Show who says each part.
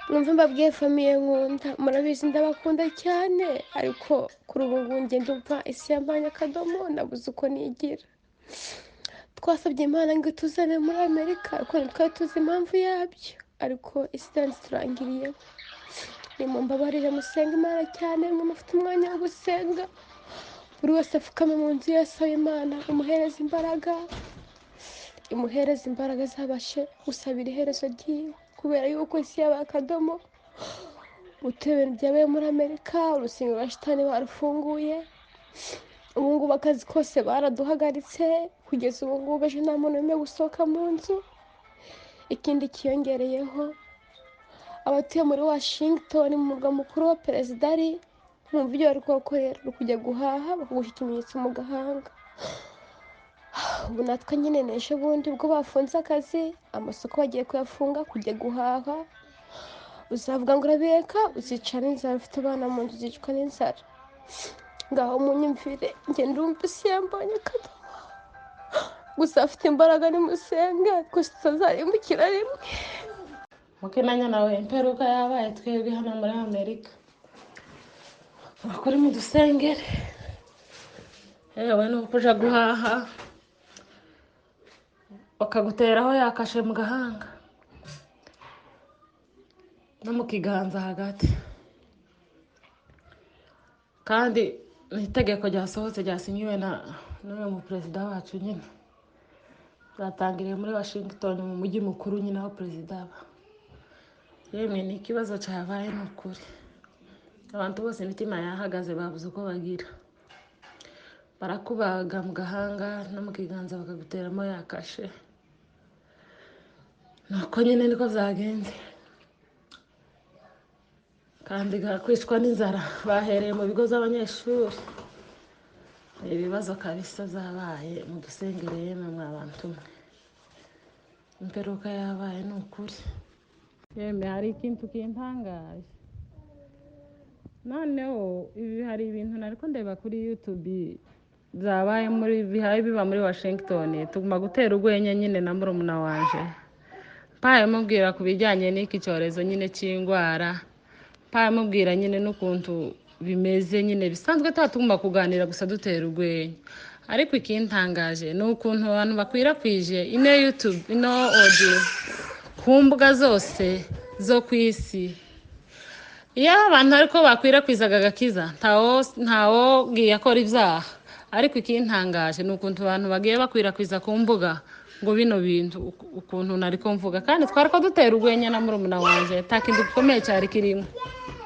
Speaker 1: Mwumve mbabwiye, famille nkunda, murabizi ndabakunda cyane, ariko kuri ubu ngubu njye ndumva isi yambanye akadomo, nabuze uko nigira. Twasabye Imana ngo ituzane muri Amerika, ariko ntitwari tuzi impamvu yabyo, ariko isi iranze turangiriyeho. Nimumbabarire musenge Imana cyane, mwe mufite umwanya wo gusenga, buri wese apfukame mu nzu ye asaba Imana imuhereze imbaraga, imuhereze imbaraga azabashe gusabira iherezo ryiwe, kubera yuko isi yabaye akadomo. Utuye ibintu byabaye muri Amerika, urusengero rwa shitani barufunguye, ubu ngubu akazi kose baraduhagaritse, kugeza ubu ngubu ejo nta muntu wemerewe gusohoka mu nzu. Ikindi kiyongereyeho, abatuye muri Washington, mu murwa mukuru wa perezida ari, mwumva ibyo bari kuhakorera, uri kujya guhaha bakaguha ikimenyetso mu gahanga. Ubu natwe nyine n'ejo bundi ubwo bafunze akazi, amasoko bagiye kuyafunga, kujya guhaha uzavuga ngo urabireka, uzica n'inzara, ufite abana mu nzu uzicwa n'inzara. Ngaho munyumvire, njye ndumva isi yambonye akadomo, gusa afite imbaraga nimusenga twese tutazarimbukira rimwe.
Speaker 2: Mukinanya nawe, imperuka yabaye twebwe hano muri Amerika. Abakuri mu dusengere, yewe ni ukuja guhaha bakaguteraho yakashe mu gahanga no mu kiganza hagati, kandi ni itegeko ryasohotse ryasinyiwe na n'uyu muperezida wacu nyine. Byatangiriye muri Washington, mu mujyi mukuru nyine aho perezida aba. Yemwe, ni ikibazo cyabaye, ni ukuri abantu bose imitima yahagaze, babuze uko bagira. Barakubaga mu gahanga no mu kiganza, bakaguteramo yakashe. Nuko nyine niko byagenze, kandi kwicwa n'inzara bahereye mu bigo by'abanyeshuri. Ibibazo kabisa zabaye, mudusengere yemwe mwa bantu mwe, imperuka yabaye, ni ukuri. Yemwe, hari ikintu kintangaje noneho. Ibi hari ibintu nariko ndeba kuri YouTube byabaye muri bihaye biba muri Washington. Tuguma gutera urwenya nyine na murumuna wanje, mpaye mubwira ku bijyanye n'iki cyorezo nyine cy'indwara, mpaye mubwira nyine n'ukuntu bimeze nyine bisanzwe, tuba tugomba kuganira gusa dutera urwenya. Ariko ikintangaje ni ukuntu abantu bakwirakwije ino YouTube, ino audio ku mbuga zose zo ku isi. Iyo abantu ariko bakwirakwizaga agakiza, ntawogiye akora ibyaha. Ariko ikintangaje ni ukuntu abantu bagiye bakwirakwiza ku mbuga ngo bino bintu ukuntu nariko mvuga, kandi twari ko dutera urwenya na murumuna wanje, nta kintu gikomeye cyari kirimo.